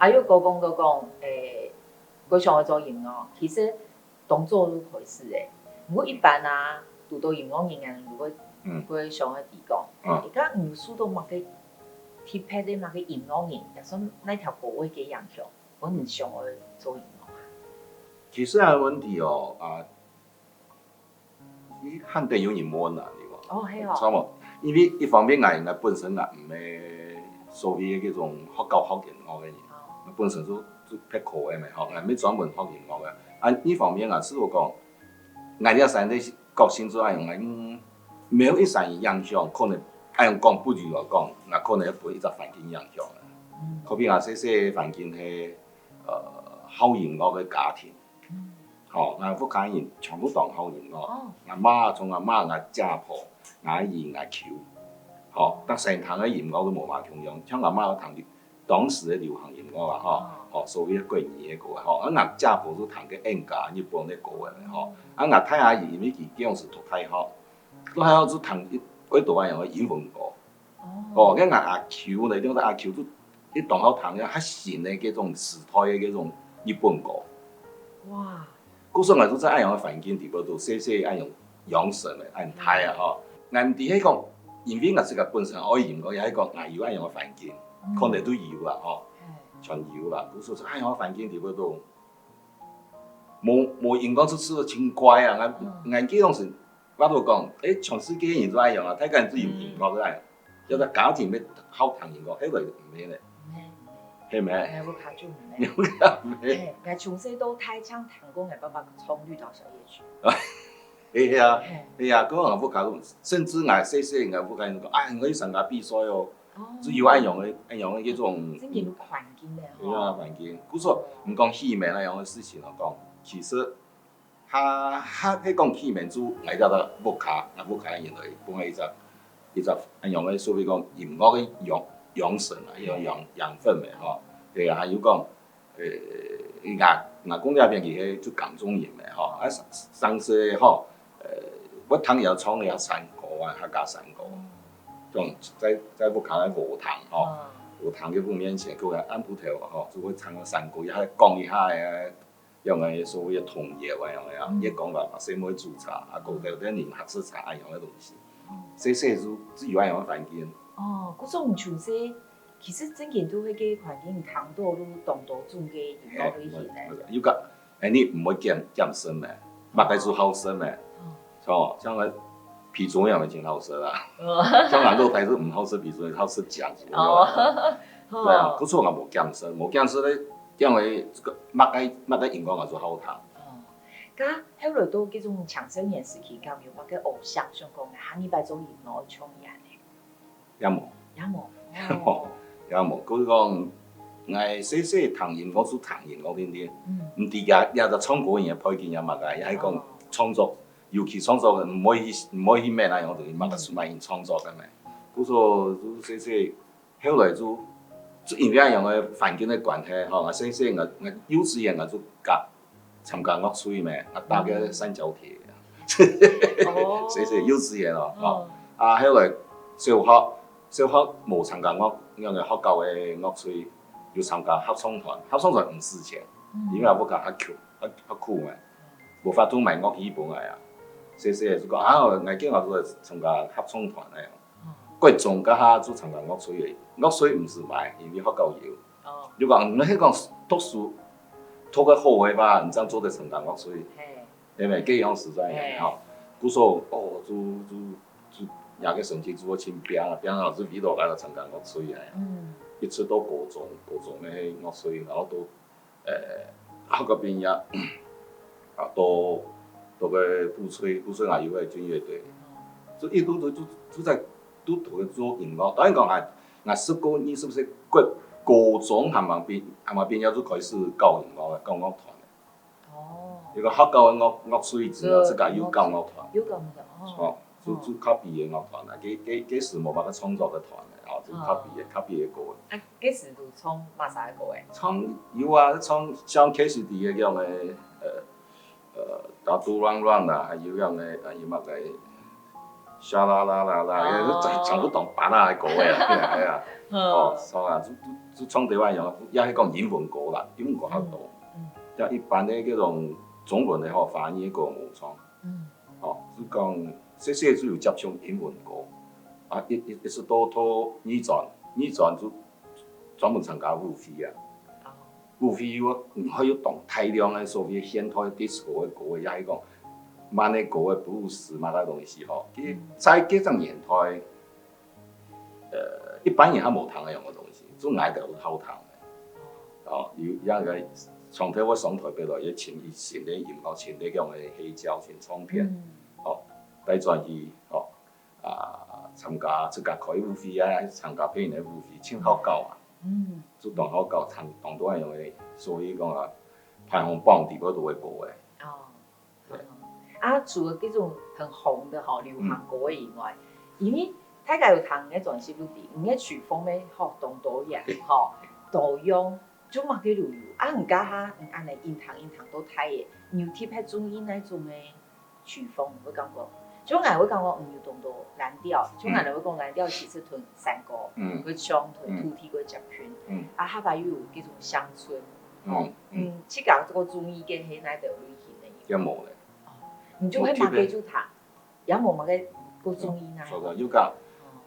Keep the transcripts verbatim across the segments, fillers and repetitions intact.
還有講講講講，誒，佢想愛做音樂，其實當早就開始誒。毋過一般啊，堵到音樂人啊，就會，嗯。會想愛知講，嗯。而家你受到麼个特別个麼个音樂人，也算哪條歌會个影響，會你想愛做音樂啊？其實啊，問題哦，啊， 你還得有人問啊，你講。哦，係哦。差毋多，因為一方面𠊎，𠊎本身𠊎毋係所謂个這種學校學音樂个人，哦。𠊎本身就，就別科个嘛，吼，𠊎毋係專門學音樂个。啊，一方面啊，係我講，𠊎這三個個性就恁樣，嗯，沒有一儕影響，可能恁樣講，不如來講，𠊎可能會分一隻環境影響个。嗯。可比𠊎細細个環境係，呃，好音樂个家庭。 嗯。吼，𠊎屋下人全部當好音樂。哦。𠊎媽，從𠊎媽、𠊎姐婆、𠊎姨、𠊎舅，吼，逐儕聽个音樂都無麼共樣。像𠊎媽有聽當時个流行音樂啊，吼，哦。吼，所謂个國語个歌啊，吼，啊，𠊎姐婆就聽个演歌、日本个歌啊，吼。啊，𠊎大阿姨因為佢當時讀大學，讀大學就聽一，幾多恁樣个英文歌。 哦。哦，該𠊎阿舅呢，因為阿舅就，佢當好聽个較新个該種時代个該種日本歌。哇。故所𠊎就在恁樣个環境底背肚，細細恁樣養成个，恁大啊吼。𠊎毋知係講，因為𠊎自家本身愛音樂，也係講𠊎有恁樣个環境，嗯。可能都有啦吼，嘿。全有啦。故所在恁樣个環境底背肚， 無，無音樂就係真怪啊！𠊎，嗯。𠊎記當時，𠊎都講，誒，全世界人都恁樣啊，大家人都有音樂个啊，嗯。要在家庭裡面好聽音樂，後來毋係咧，毋係，毋係。係無？𠊎屋下就毋係。你屋下毋係？誒，𠊎從細到大淨聽過𠊎爸爸唱綠島小夜曲。係啊，嘿。係啊，該𠊎屋下都，甚至𠊎細細，𠊎屋下人講，哎，𠊎去參加比賽哦，哦。就有恁樣个，恁樣个一種，真个有環境个吼。有啊，環境。故所，毋講戲名恁樣个事情來講，其實 較，較，係講起名就來到了屋下，啊，屋下人來分𠊎一隻，一隻恁樣个所謂講音樂个養，養成啊，一種養，養分个吼。對啊，還有講，呃，𠊎，𠊎公這片佢係就耕種人个吼，啊，上，上次吼，呃，我聽佢唱个山歌啊，客家山歌，種在，在屋下个禾埕吼，禾埕个屋面前，佢个暗晡頭吼，就會唱个山歌，也講一下个 樣个所謂个童謠啊，樣个啊，嗯。也講話嘛，細妹煮茶，啊，過頭等人客食茶，恁樣个東西。嗯。細細就，就有恁樣个環境。哦，故所你從細，其實真个都係該環境聽到都當多種个音樂類型个。嘿，有个，哎，你毋會減，減生咩？麼个就好食咩？哦。 像，像該皮竹樣个真好食啊。哦。像𠊎老弟係毋好食皮竹，好食醬子。哦。對啊，哦。故所𠊎無減生，無減生咧，因為這個麼个，麼个音樂𠊎就好聽。哦。該後來到這種青少年時期，敢有麼个偶像想講，下二擺做音樂像佢恁呢？ 也無。也無。也無，哦。也無。故所講，𠊎細細聽音樂就聽音樂定定，嗯。毋知也，也就唱歌人个背景也麼个，也係講哦。創作，尤其創作个，毋會去，毋會去問啊，樣東西，麼个出賣人創作个咩。故所就細細，後來就，就因為恁樣个環境个關係，吼，𠊎細細，𠊎，𠊎幼稚園𠊎就加 參加樂隊咩，啊，打个三角鐵。哦。細細幼稚園哦，吼。哦。啊，後來小學，小學無參加樂，恁樣个學校个樂隊，有參加合唱團。合唱團毋使錢，嗯。因為屋下較窮，較，較苦嘛，無法度買樂器分𠊎啊。細細个就講，啊，𠊎見𠊎就參加合唱團个。哦。國中該下就參加樂隊个，樂隊毋使買，因為學校有。 哦。又講，你係講讀書，讀个好个話，你正做得成功，所以，嘿。對毋對？這樣實在个，嘿。吼。故所，哦，就，就，就，這个成績就會真拼啊，拼啊，就為到該个成功樂隊啊。嗯。一直到高中，高中个樂隊，然後到，呃，學校畢業，啊，到，到个部隊，部隊啊，又會軍樂隊。哦。就一路都，就，就在，都同佢做音樂。當然講，啊， 𠊎十九、二十歲，高，高中還吂畢，還吂畢業就開始搞音樂个，搞樂團个。哦。一个學校个樂，樂隊之後，就自家又搞樂團。又搞樂團，哦。哦，就，哦。就較別个樂團啊，該，該，該時無麼个創作个團个，哦，就較別个，哦。較別个歌个。啊，該時有唱麼儕个歌个？唱，有啊，唱像K C D个樣个，呃，呃，Datu Rang Rang啦，還有樣个，還有麼个，沙啦啦啦啦，哦，就唱，唱不懂巴拉个歌个啊，係啊，係啊。哦，唱啊，就，就，就唱台灣樣，也係講英文歌啦，英文歌較多。嗯。像一般个這種中文个吼，華語个歌無唱。嗯。哦，就講，細細就有接觸英文歌，啊，一，一，一直到，到二戰，二戰就專門參加舞會啊。哦。舞會有，嗯，還有當大量个所謂現代disco个歌，也係講慢个歌个blues麼个東西吼。其實在該隻年代，呃，一般人還無聽个樣个東西，就𠊎兜有好聽个。哦，有，有个從頭个上台北來，也尋，尋个音樂，尋个樣个黑膠，尋唱片，嗯，哦，帶轉去，哦，啊，參加自家開舞會啊，參加別人个舞會，盡好搞啊。嗯。就當好搞，唱當多人个，所以講啊，排行榜底背都會播个。哦。對。啊，除了這種很紅的吼，流行歌以外，嗯，因為大家有聽你个專輯就知，你个曲風呢，吼，當多樣，吼，多樣，就麼个都有。啊，你家下，你恁呢，一聽一聽都大个，你有特別中意哪種个 曲風，會感覺，像𠊎會感覺，嗯，有當多藍調，像𠊎會講藍調其實同山歌，嗯，會像同土地會接近，嗯，啊，下擺又有這種鄉村，嗯，嗯，自家這个中意个係哪兜類型个音樂？也無咧。哦，你就會麼个就聽，也無麼个个中意哪一種？有个，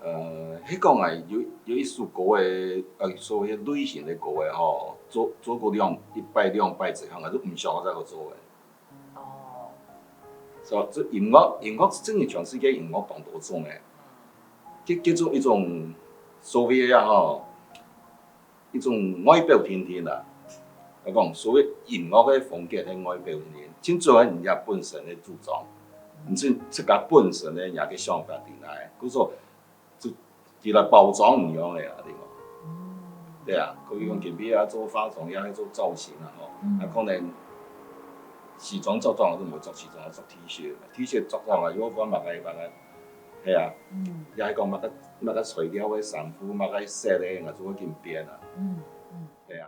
呃，係講啊，有，有一首歌个，呃，所謂類型个歌个吼，做，做過兩，一擺兩擺之後，𠊎就毋想再去做个。 哦。所以這音樂，音樂，真个全世界音樂當多種个。這，這種一種所謂个吼，一種外表定定啦。𠊎講，所謂音樂个風格係外表定定，盡主要係人家本身个主張，你自，自家本身个人家个想法在哪，故所 就佢來包裝一樣个啊，對無？嗯。對啊，可以講今日啊做化妝，也係做造型啊，吼，嗯，啊可能西裝着上來就無着西裝，着T恤，T恤着上來又換麼个麼个，係啊，嗯，也係講麼个麼个材料个衫褲，麼个色个，𠊎就會緊變啊。嗯，嗯。對啊。